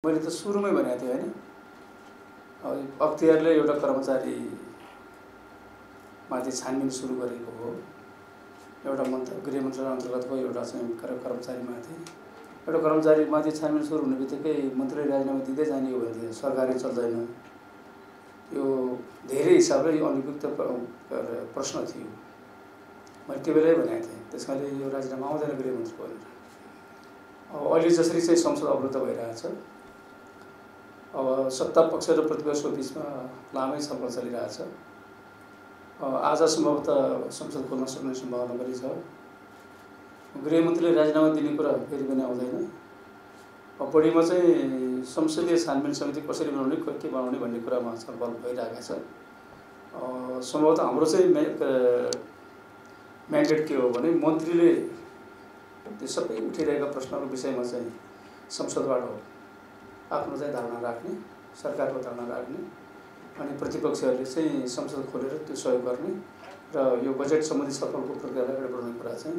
मैले त सुरुमै भनेको थिएँ हैन, अख्तियारले एउटा कर्मचारी माथि छानबिन सुरु गरेको हो। एउटा गृह मन्त्रालय अन्तर्गतको एउटा चाहिँ कर्मचारीमाथि एउटा कर्मचारीमाथि छानबिन सुरु हुने बित्तिकै मन्त्रीले राजीनामा दिँदै जाने हो भने सरकारै चल्दैन। यो धेरै हिसाबले यो अनुपयुक्त प्रश्न थियो। मैले त्यो बेलै भनेको थिएँ, त्यसकारणले यो राजीनामा आउँदैन गृहमन्त्रीको भनेर। अब अहिले जसरी चाहिँ संसद अवरुद्ध भइरहेछ, अब सत्ता पक्ष र प्रतिपक्षको बिचमा लामै छलफल चलिरहेछ। आज सम्भवतः संसद खोल्न सक्ने सम्भावना पनि छ। गृहमन्त्रीले राजीनामा दिने कुरा फेरि पनि आउँदैन। बढीमा चाहिँ संसदीय छानबिन समिति कसरी बनाउने, के बनाउने भन्ने कुरामा छलफल भइरहेको छ। सम्भवतः हाम्रो चाहिँ म्यान्डेट के हो भने मन्त्रीले त्यो सबै उठिरहेका प्रश्नहरूको विषयमा चाहिँ संसदबाट आफ्नो चाहिँ धारणा राख्ने, सरकारको धारणा राख्ने, अनि प्रतिपक्षहरूले चाहिँ संसद खोलेर त्यो सहयोग गर्ने र यो बजेट सम्बन्धी छलफलको प्रक्रियालाई अगाडि बढाउने कुरा चाहिँ